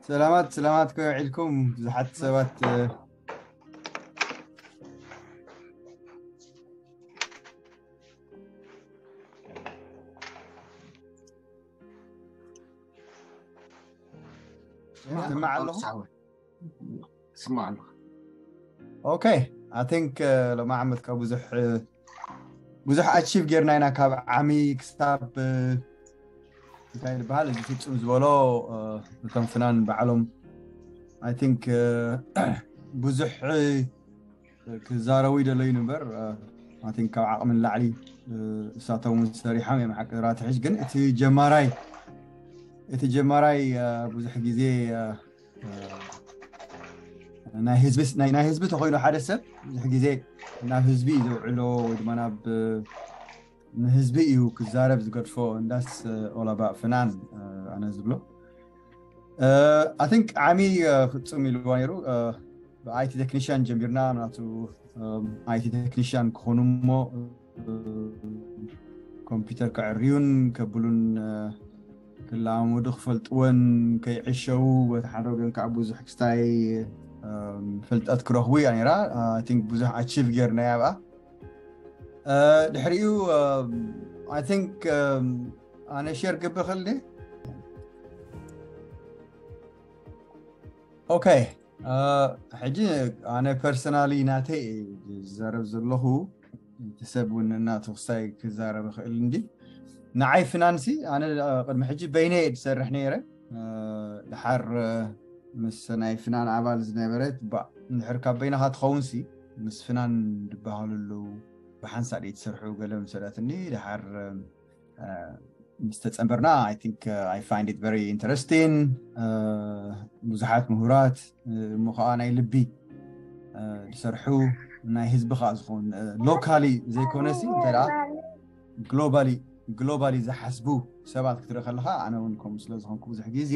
ሰላማት ሰላማት፣ ከመይ ውዒልኩም? ብዙሓት ሰባት እ፣ ትስማዕ ኣለኹ? ስማዕ ኣለኹ። ኦኬ። I think ሎማ ዓመት ካብ ብዙሕ ብዙሕ ኣቺቭ ጌርና ኢና፣ ካብ ዓሚ ክሳብ እንታይ ዝበሃል እዚ ፍጹም ዝበሎ እቶም ፍናን ባዕሎም። I think ብዙሕ ክዛረቡ ይደለዩ እምበር፣ I think ካብ ዓቕሚ ንላዕሊ እሳቶም እውን ሰሪሖም እዮም። ሓቂ ራትሕሽ ግን እቲ ጀማራይ እቲ ጀማራይ ብዙሕ ግዜ ናይ ህዝቢ ናይ ህዝቢ ተኮይኑ ሓደ ሰብ ብዙሕ ግዜ ናብ ህዝቢ እዩ ዘውዕሎ ወይ ድማ ናብ ንህዝቢ እዩ ክዛረብ ዝገድፎ። እንዳስ ኦላባ ፍናን ኣነ ዝብሎ I think ዓሚ ፍጹም ኢልዋ ነይሩ። ብኣይቲ ቴክኒሽያን ጀሚርና ምናቱ ኣይቲ ቴክኒሽያን ክኾኑ እሞ ኮምፒውተር ከዕርዩን ከብሉን ክላመዱ ክፈልጥወን ከይዕሸዉ በቲ ሓደ ወገን ከዓ ብዙሕ ክስታይ ፍልጠት ክረኽቡ እያ ነይራ። I think ብዙሕ ኣቺቭ ጌርና ያብኣ ድሕሪኡ I think ኣነ ሼር ግብር ክእል ኦኬ። ሕጂ ኣነ ፐርሰናሊ ናተይ ዝዛረብ ዘለኹ እቲ ሰብ እውን እናተወሳይ ክዛረብ ይኽእል እንዲ ንዓይ ፍናንሲ ኣነ ቅድሚ ሕጂ በይነ እየ ዝሰርሕ ነይረ። ድሓር ምስ ናይ ፍናን ኣባል ዝነበረት እንድሕር ካብ በይናኻ ትኸውን ሲ ምስ ፍናን ዝበሃሉ ኣለዉ ብሓንሳእ ደይ ትሰርሑ ገለ መሰላትኒ ድሓር ምስ ተጸንበርና I think I find it very interesting። ብዙሓት ምሁራት እሞ ከዓ ናይ ልቢ ዝሰርሑ ናይ ህዝቢ ከዓ ዝኾን ሎካሊ ዘይኮነሲ እንታይ ደኣ ግሎባሊ ግሎባሊ ዝሓስቡ ሰባት ክትርኢ ከለካ ኣነ እውን ከምኡ ስለ ዝኾንኩ ብዙሕ ግዜ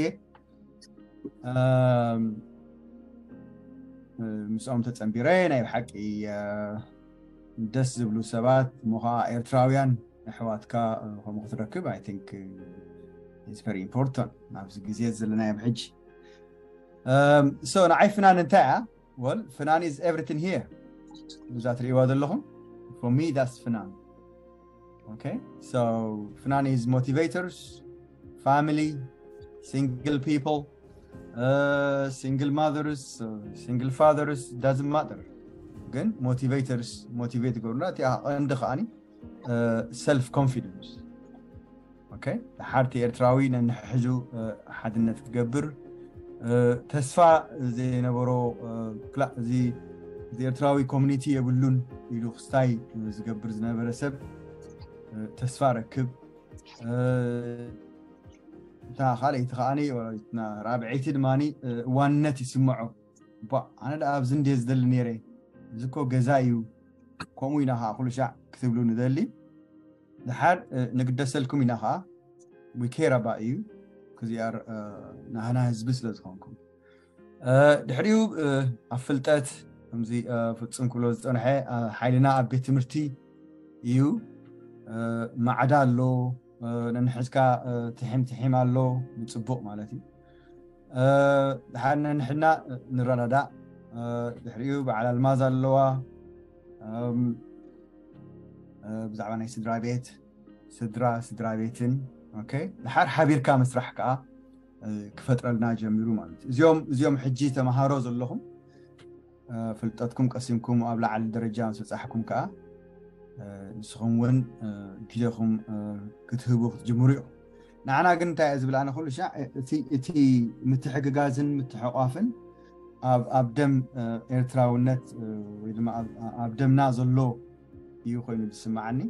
ምስኦም ተጸንቢረ ናይ ብሓቂ ደስ ዝብሉ ሰባት እሞ ከዓ ኤርትራውያን ኣሕዋትካ ከምኡ ክትረክብ I think it's very important ኣብዚ ግዜ ዘለናዮም ሕጂ። So ንዓይ ፍናን እንታይ እያ? Well ፍናን is everything here እዛ ትርእይዋ ዘለኹም for me that's ፍናን። Okay, so ፍናን is motivators, family, single people, single mothers, single fathers, doesn't matter። ግን ሞቲቬተርስ ሞቲቬት ገብሩና እቲኣ ቀንዲ ከዓኒ ሰልፍ ኮንፊደንስ። ኦኬ፣ ሓርቲ ኤርትራዊ ነንሕሕዙ ሓድነት ክገብር ተስፋ ዘይነበሮ እዚ ኤርትራዊ ኮሚኒቲ የብሉን ኢሉ ክስታይ ዝገብር ዝነበረ ሰብ ተስፋ ረክብ። እታ ካልኣይቲ ከዓኒ ራብዐይቲ ድማ ዋንነት ይስምዖ። ባ ኣነ ደኣ ኣብዚ እንድየ ዝደሊ ነይረ፣ እዚ እኮ ገዛ እዩ፣ ከምኡ ኢና ከዓ ኩሉ ሻዕ ክትብሉ ንደሊ። ድሓር ንግደሰልኩም ኢና ከዓ we care about you ክዚኣር ናህና ህዝቢ ስለ ዝኾንኩም። ድሕሪኡ ኣብ ፍልጠት ከምዚ ፍጹም ክብሎ ዝጸንሐ ሓይልና ኣብ ቤት ትምህርቲ እዩ። ማዕዳ ኣሎ፣ ነንሕዝካ ትሒም ትሒም ኣሎ፣ ንጽቡቕ ማለት እዩ። ድሓር ነንሕድና ንረዳዳእ። ድሕሪኡ በዓል ኣልማዝ ኣለዋ። ብዛዕባ ናይ ስድራ ቤት ስድራ ስድራ ቤትን ድሓር ሓቢርካ ምስራሕ ከዓ ክፈጥረልና ጀሚሩ ማለት እዩ። እዚኦም እዚኦም ሕጂ ተምሃሮ ዘለኹም ፍልጠትኩም ቀሲምኩም ኣብ ላዕሊ ደረጃ ምስ በጻሕኩም ከዓ ንስኹም እውን ግዜኹም ክትህቡ ክትጅምሩ እዮም። ንዓና ግን እንታይ እየ ዝብል ኣነ ኩሉ ሻዕ እቲ ምትሕግጋዝን ምትሕቋፍን ኣብ ደም ኤርትራውነት ወይ ድማ ኣብ ደምና ዘሎ እዩ ኮይኑ ዝስምዓኒ።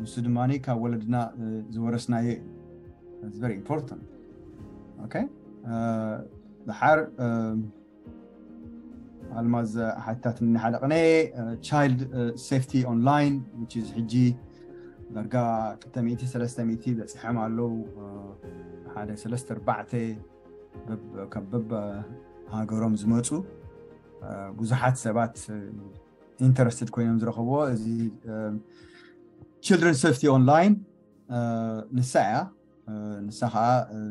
ንሱ ድማ ካብ ወለድና ዝወረስናዮ እዩ። It's very important። Okay፣ ድሓር ኣልማዝ ሓቲታትኒ ሓደ ቅነ child safety online which is ሕጂ ዳርጋ ክልተ ሚእቲ ሰለስተ ሚእቲ በፂሖም ኣለዉ። ሓደ ሰለስተ ኣርባዕተ ካብ በብ ሃገሮም ዝመፁ ብዙሓት ሰባት ኢንተረስትድ ኮይኖም ዝረኸብዎ እዚ children safety online ንሳ እያ። ንሳ ከዓ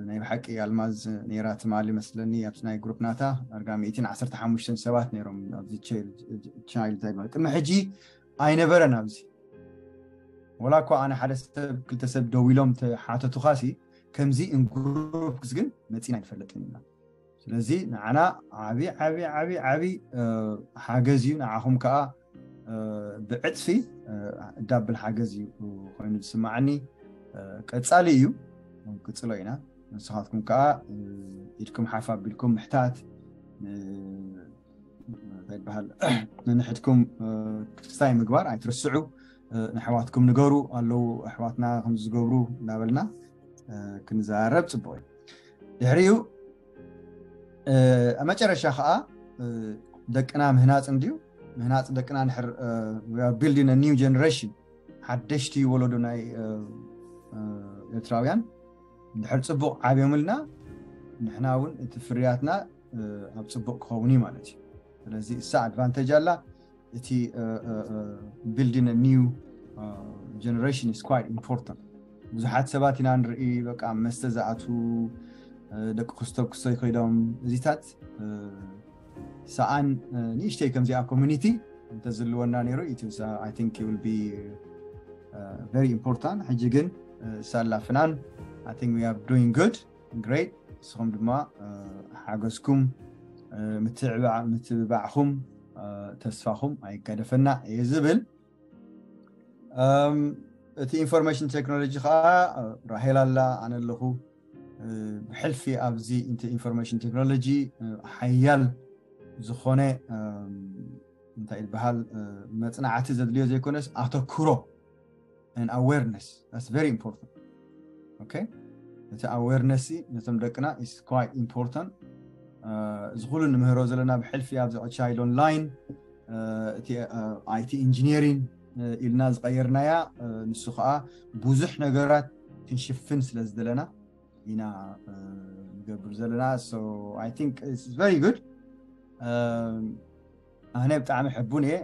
ናይ ብሓቂ ኣልማዝ ነይራ ትማሊ መስለኒ። ኣብቲ ናይ ግሩፕ ናታ ኣርጋ ሚእትን ዓሰርተ ሓሙሽተን ሰባት ነይሮም ኣብዚ ቻይልድ ሳይድ ማለት ቅድሚ ሕጂ ኣይነበረን ኣብዚ። ወላ እኳ ኣነ ሓደ ሰብ ክልተ ሰብ ደው ኢሎም ተሓተቱኻሲ ከምዚ እንግሩፕስ ግን መፂና ኣይንፈልጥን ኢና። ስለዚ ንዓና ዓብዪ ዓብዪ ዓብዪ ዓብዪ ሓገዝ እዩ። ንዓኹም ከዓ ብዕፅፊ ዳብል ሓገዝ እዩ ኮይኑ ዝስማዓኒ። ቀፃሊ እዩ፣ ቅፅሎ ኢና። ንስኻትኩም ከዓ ኢድኩም ሓፍ ኣቢልኩም ምሕታት እንታይ ይበሃል ንንሕድኩም ክስታይ ምግባር ኣይትርስዑ። ንኣሕዋትኩም ንገሩ ኣለዉ ኣሕዋትና ከም ዝገብሩ እናበልና ክንዘራረብ ፅቡቅ እዩ። ድሕሪኡ ኣብ መጨረሻ ከዓ ደቅና ምህናፅ እንድዩ። ምህናፅ ደቅና ንድሕር building new generation ሓደሽቲ ወለዶ ናይ ኤርትራውያን ድሕር ፅቡቅ ዓብዮምልና ንሕና እውን እቲ ፍርያትና ኣብ ፅቡቅ ክኸውን እዩ ማለት እዩ። ስለዚ እሳ ኣድቫንቴጅ ኣላ። እቲ building new generation is quite important። ብዙሓት ሰባት ኢና ንርኢ በቃ መስተ ዝኣትዉ ደቂ ክስቶ ክስቶ ይኸይዶም እዚታት ሰኣን ንእሽተይ ከምዚኣ ኮሚኒቲ እንተዝልወና ነይሩ I think it will be very important። ሕጂ ግን ሳላ ፍናን I think we are doing good great። ንስኹም ድማ ሓገዝኩም ምትብባዕኩም ተስፋኹም ኣይጋደፈና እየ ዝብል። እቲ ኢንፎርሜሽን ቴክኖሎጂ ከዓ ራሄል ኣላ ኣነ ኣለኹ። ብሕልፊ ኣብዚ ኢንፎርሜሽን ቴክኖሎጂ ሓያል ዝኾነ እንታይ ይበሃል መፅናዕቲ ዘድልዮ ዘይኮነስ ኣተኩሮ and awareness that's very important። Okay፣ እቲ awareness ነቶም ደቅና is quite important። እዚ ኩሉ ንምህሮ ዘለና ብሕልፊ ኣብዚ ኦቻይል ኦንላይን እቲ ኣይቲ ኢንጂኒሪንግ ኢልና ዝቀየርናያ ንሱ ከዓ ብዙሕ ነገራት ክንሽፍን ስለ ዝደለና ኢና ንገብር ዘለና። So I think it's very good። ኣነ ብጣዕሚ ሕቡን እየ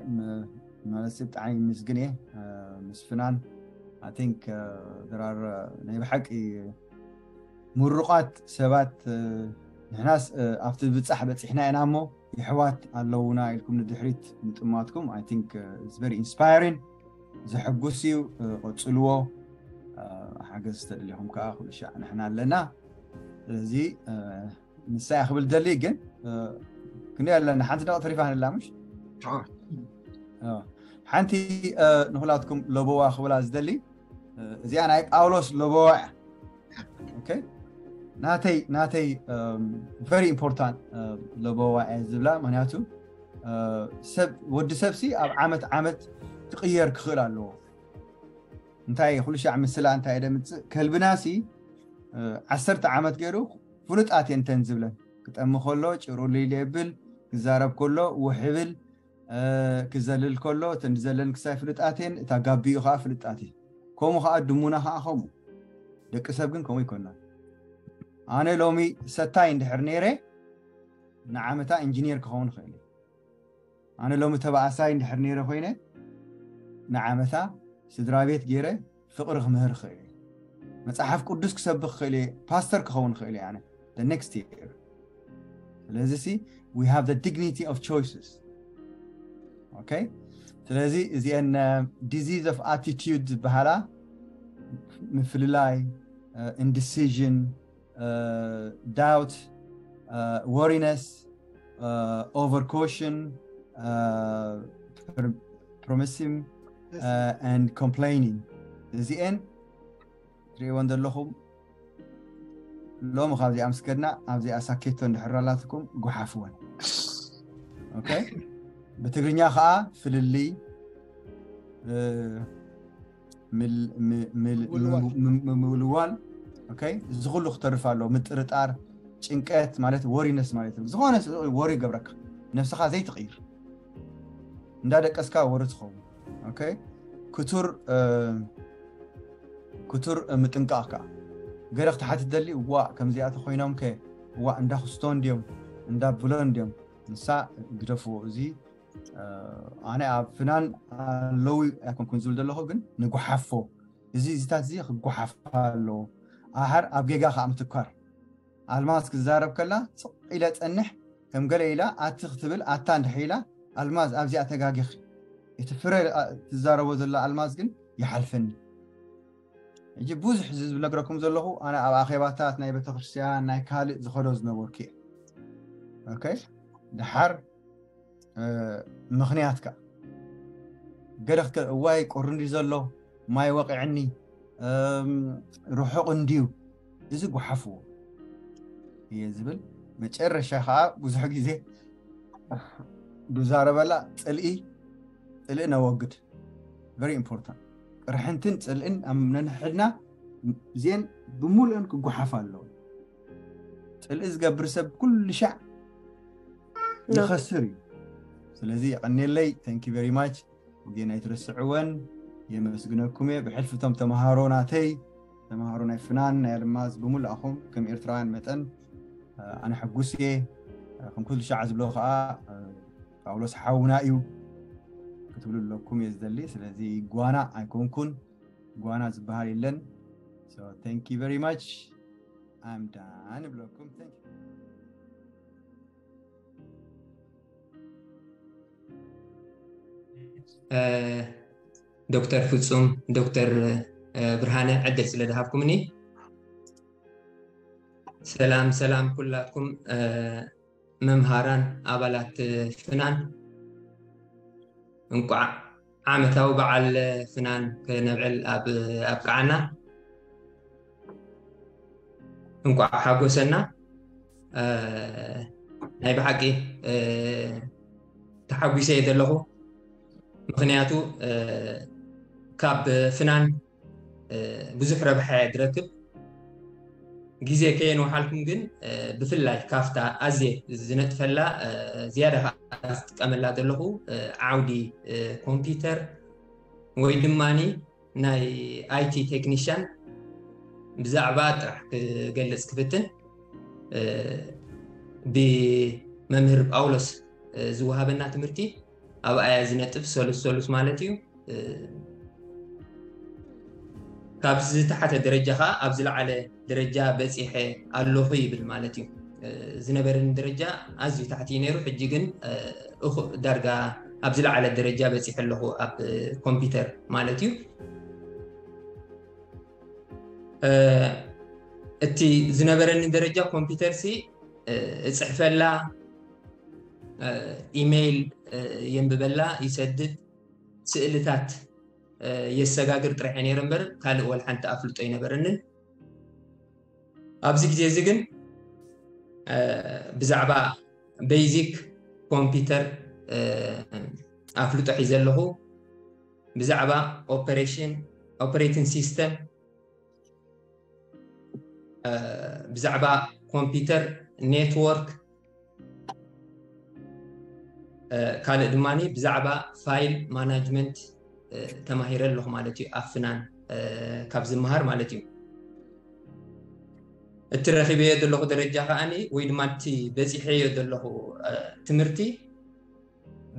ማለት ብጣዕሚ ምስግን እየ ምስ ፍናን። I think there are ናይ ብሓቂ ምሩቓት ሰባት ንሕናስ ኣብቲ ብፃሕ በፂሕና ኢና እሞ የሕዋት ኣለውና ኢልኩም ንድሕሪት ምጥማትኩም I think it's very inspiring። ዘሐጉስ እዩ። ቀፅልዎ። ሓገዝ ዝተደሊኹም ከዓ ኩሉ ሻዕ ንሕና ኣለና። ስለዚ ንሳ እያ ክብል ደሊ ግን ክንሪኣ ኣለና። ሓንቲ ደቂ ተሪፋ ንላ ምሽ ሓንቲ ንኩላትኩም ለበዋ ክብላ ዝደሊ እዚኣ ናይ ጳውሎስ ለበዋ እያ። ናተይ ናተይ very important ለበዋ እያ ዝብላ። ምክንያቱ ሰብ ወዲ ሰብሲ ኣብ ዓመት ዓመት ክቕየር ክኽእል ኣለዎ። እንታይ ኩሉ ሻዕ ምስላ እንታይ ደምፅእ ከልብናሲ ዓሰርተ ዓመት ገይሩ ፍሉጣት እየ እንተን ዝብለን ክጠሚ ከሎ ጭሩሉ ይብል ክዛረብ ከሎ ውሕብል ክዘልል ከሎ እተን ዝዘለን ክሳይ ፍልጣት እየን እታ ጋቢኡ ከዓ ፍልጣት እየ። ከምኡ ከዓ ድሙና ከዓ ከምኡ ደቂ ሰብ ግን ከምኡ ይኮና። ኣነ ሎሚ ሰታይ እንድሕር ነይረ ንዓመታ ኢንጂኒር ክኸውን ይኽእል እየ። ኣነ ሎሚ ተባኣሳይ እንድሕር ነይረ ኮይነ ንዓመታ ስድራ ቤት ገይረ ፍቕሪ ክምህር ይኽእል እየ። መፅሓፍ ቅዱስ ክሰብኽ ይኽእል እየ። ፓስተር ክኸውን ይኽእል እየ ኣነ the next year። ስለዚ ሲ we have the dignity of choices። Okay፣ ስለዚ እዚአን disease of attitude ዝበሃላ ምፍልላይ indecision doubt worriness over caution promising and complaining እዚአን ትሪእወን ዘለኹም ሎሚ ካብዚኣ ምስ ከድና ኣብዚኣ ሳኬቶ እንድሕር ኣላትኩም ጉሓፍወን። ኦኬ፣ ብትግርኛ ከዓ ፍልልይ ምውልዋል። ኦኬ፣ እዚ ኩሉ ክተርፍ ኣለዎ። ምጥርጣር፣ ጭንቀት ማለት ወሪነስ ማለት እዩ። ዝኾነ ወሪ ይገብረካ ነብስኻ ዘይትቕይር እንዳደቀስካ ወሪ ትኸውን። ኦኬ፣ ክቱር ክቱር ምጥንቃቕ ከዓ ገለ ክትሓትት ደሊ ዋ ከምዚኣ ተኮይኖም ከ ዋ እንዳ ክስቶ እንድዮም እንዳ ብሎ እንድዮም ንሳ ግደፍዎ። እዚ ኣነ ኣብ ፍናን ኣለዊ ኣይኮንኩን ዝብል ዘለኹ ግን ንጉሓፎ እዚ እዚታት እዚ ክጉሓፍ ኣለዎ። ኣሕር ኣብ ጌጋ ከዓ ምትኳር። ኣልማዝ ክዛረብ ከላ ስቕ ኢለ ጸንሕ፣ ከም ገለ ኢላ ኣቲ ክትብል ኣታ እንድሕር ኢላ፣ ኣልማዝ ኣብዚኣ ተጋጊኺ፣ እቲ ፍረ ትዛረቦ ዘላ ኣልማዝ ግን ይሓልፈኒ። ሕጂ ብዙሕ እዚ ዝነግረኩም ዘለኹ ኣነ ኣብ ኣኼባታት ናይ ቤተክርስትያን ናይ ካልእ ዝኸዶ ዝነበርኩ እየ። ኦኬ፣ ድሓር ምኽንያትካ ገለ ክትከ እዋይ ቁሪ እንዲ ዘሎ ማይ ወቂዕኒ፣ ርሑቕ እንድዩ፣ እዚ ጓሓፍዎ እየ ዝብል። መጨረሻ ከዓ ብዙሕ ግዜ ዝዛረበላ ጽልኢ፣ ጽልኢ ነወግድ። Very important። ቅርሕንትን ጽልእን ኣብ ነንሕድና እዚአን ብምሉእን ክጓሓፋ ኣለዎ። ጽልኢ ዝገብር ሰብ ኩሉ ሻዕ ይኸስር እዩ። ስለዚ የቐኔለይ። Thank you very much። ወጌና ኣይትረስዕወን። የመስግነኩም እየ። ብሕልፊ እቶም ተምሃሮ ናተይ፣ ተምሃሮ ናይ ፍናን ናይ ኣልማዝ ብምሉኣኹም ከም ኤርትራውያን መጠን ኣነ ሕጉስ እየ። ከም ኩሉ ሻዕ ዝብሎ ከዓ ጳውሎስ ሓውና እዩ ክትብሉ ኣለኩም እየ ዝደሊ። ስለዚ ጓና ኣይኮንኩን፣ ጓና ዝበሃል የለን። So thank you very much። I'm done እብለኩም። Thank you። ዶክተር ፍጹም፣ ዶክተር ብርሃነ ዕድል ስለ ዝሃብኩምኒ። ሰላም ሰላም ኩላትኩም መምሃራን ኣባላት ፍናን፣ እንቋዕ ዓመታዊ በዓል ፍናን ክነብዕል ኣብ ኣብቅዓና። እንቋዕ ሓጎሰና። ናይ ብሓቂ ተሓጒሰ እየ ዘለኹ። ምኽንያቱ ካብ ፍናን ብዙሕ ረብሓ እየ ዝረክብ። ግዜ ከየንውሓልኩም ግን ብፍላይ ካብታ ኣዝየ ዝነጥፈላ ዝያዳ ከዓ ዝጥቀመላ ዘለኹ ዓውዲ ኮምፒውተር ወይ ድማኒ ናይ ኣይቲ ቴክኒሽያን ብዛዕባ ጥራሕ ክገልፅ ክፍትን ብመምህር ጳውሎስ ዝወሃበና ትምህርቲ ኣብኣያ ዝነጥፍ ሰሉስ ሰሉስ ማለት እዩ። ካብ ዝተሓተ ደረጃ ከዓ ኣብ ዝለዓለ ደረጃ በፂሐ ኣለኹ ይብል ማለት እዩ። ዝነበረኒ ደረጃ ኣዝዩ ታሕቲ እዩ ነይሩ፣ ሕጂ ግን እኹ ዳርጋ ኣብ ዝለዓለ ደረጃ በፂሐ ኣለኹ ኣብ ኮምፒውተር ማለት እዩ። እቲ ዝነበረኒ ደረጃ ኮምፒውተር ሲ እፅሕፈላ፣ ኢሜይል የንብበላ፣ ይሰድድ፣ ስእልታት የሰጋግር ጥራሕ እየ ነይረ እምበር ካልእ ወላ ሓንቲ ኣፍልጦ ኣይነበረንን። ኣብዚ ግዜ እዚ ግን ብዛዕባ ቤዚክ ኮምፒውተር ኣፍልጦ ሒዘ ኣለኹ። ብዛዕባ ኦፐሬሽን ኦፐሬቲንግ ሲስተም፣ ብዛዕባ ኮምፒውተር ኔትወርክ፣ ካልእ ድማ ብዛዕባ ፋይል ማናጅመንት ተማሂረ ኣለኹ ማለት እዩ። ኣብ ፍናን ካብ ዝመሃር ማለት እዩ። እቲ ረኺበዮ ዘለኹ ደረጃ ከዓኒ ወይ ድማ እቲ በፂሐዮ ዘለኹ ትምህርቲ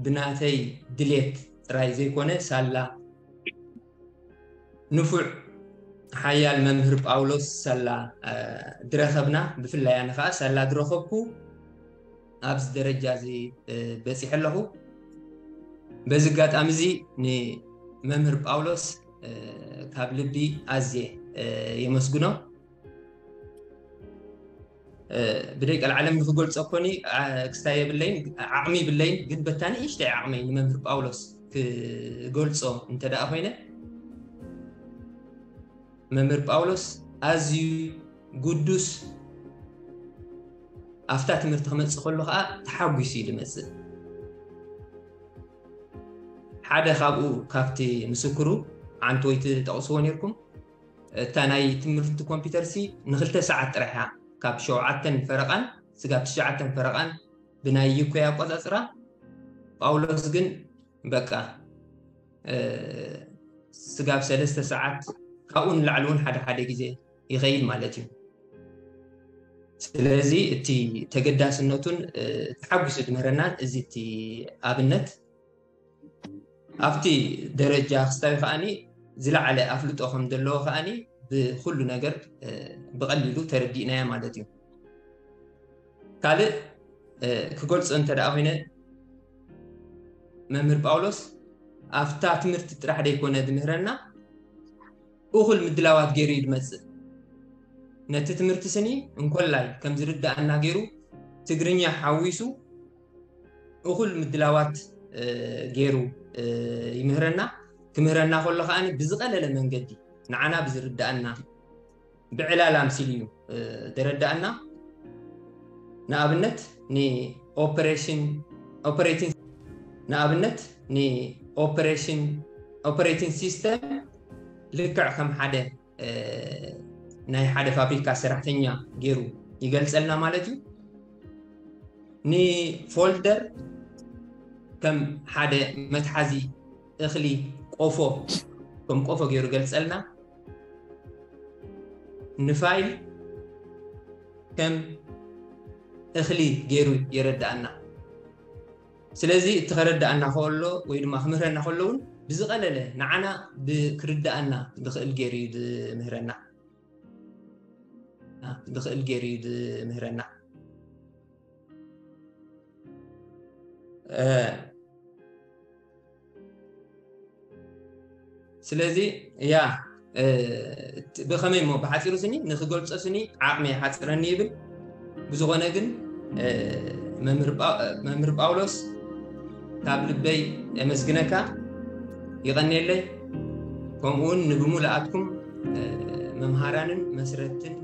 ብናተይ ድሌት ጥራይ ዘይኮነ ሳላ ንፉዕ ሓያል መምህር ጳውሎስ ሳላ ዝረኸብና፣ ብፍላይ ኣነ ከዓ ሳላ ዝረኸብኩ ኣብዚ ደረጃ እዚ በፂሐ ኣለኹ። በዚ ኣጋጣሚ እዚ ንመምህር ጳውሎስ ካብ ልቢ ኣዝየ የመስግኖ። ብደይ ቀልዓለም ንክገልፆ ኮኒ ክስታይ የብለይን፣ ዓቕሚ ይብለይን፣ ግን በታ ንእሽተይ ዓቕመይ ንመምህር ጳውሎስ ክገልፆ እንተ ደኣ ኮይነ፣ መምህር ጳውሎስ ኣዝዩ ግዱስ፣ ኣብታ ትምህርቲ ክመፅእ ከሎ ከዓ ተሓጒሱ እዩ ዝመፅእ። ሓደ ካብኡ ካብቲ ምስክሩ ዓንተወይቲ ጠቕስዎ ነርኩም። እታ ናይ ትምህርቲ ኮምፒውተር ሲ ንክልተ ሰዓት ጥራሕ እያ፣ ካብ ሸውዓተን ፈረቓን ስጋብ ትሽዓተን ፈረቓን ብናይ ዩኮይ ኣቆፃፅራ። ጳውሎስ ግን በቃ ስጋብ ሰለስተ ሰዓት፣ ካብኡ ንላዕሊ እውን ሓደ ሓደ ግዜ ይኸይድ ማለት እዩ። ስለዚ እቲ ተገዳስነቱን ተሓጒሱ ዝምህረናን እዚ እቲ ኣብነት ኣብቲ ደረጃ ክስታዩ ከዓኒ ዝለዓለ ኣፍልጦ ከም ዘለዎ ከዓኒ ብኩሉ ነገር ብቐሊሉ ተረዲእናያ ማለት እዩ። ካልእ ክገልጾ እንተ ደኣ ኮይነ፣ መምህር ጳውሎስ ኣብታ ትምህርቲ ጥራሕ ደይኮነ ዝምህረና፣ እኹል ምድላዋት ገይሩ እዩ ዝመጽእ። ነቲ ትምህርቲ ስኒ እንኮላይ ከም ዝርድኣና ገይሩ፣ ትግርኛ ሓዊሱ እኹል ምድላዋት ገይሩ ይምህረና። ክምህረና ከሎ ከኣ ብዝቐለለ መንገዲ፣ ንዓና ብዝርድኣና፣ ብዕላል ኣምሲሉ እዩ ዘረድኣና። ንኣብነት ንኦፕሬሽን ኦፕሬቲንግ ንኣብነት ንኦፕሬሽን ኦፕሬቲንግ ሲስተም ልክዕ ከም ሓደ ናይ ሓደ ፋብሪካ ሰራሕተኛ ገይሩ ይገልጸልና ማለት እዩ። ንፎልደር ከም ሓደ መትሓዚ እኽሊ፣ ቆፎ፣ ከም ቆፎ ገይሩ ገልጸልና። ንፋይል ከም እኽሊ ገይሩ የረድኣና። ስለዚ እቲ ከረድኣና ከሎ ወይ ድማ ክምህረና ከሎ እውን ብዝቐለለ ንዓና ብክርድኣና ዝኽእል ገይሩ እዩ ዝምህረና ዝኽእል ገይሩ እዩ ዝምህረና። ስለዚ ያ ብኸመይ እሞ ብሓፂሩ ስኒ ንክገልፆ ስኒ ዓቕሚ ይሓፅረኒ ይብል። ብዝኾነ ግን መምህር ጳውሎስ ካብ ልበይ የመስግነካ፣ ይቐንየለይ። ከምኡውን ንብሙሉኣትኩም መምሃራንን መስረትን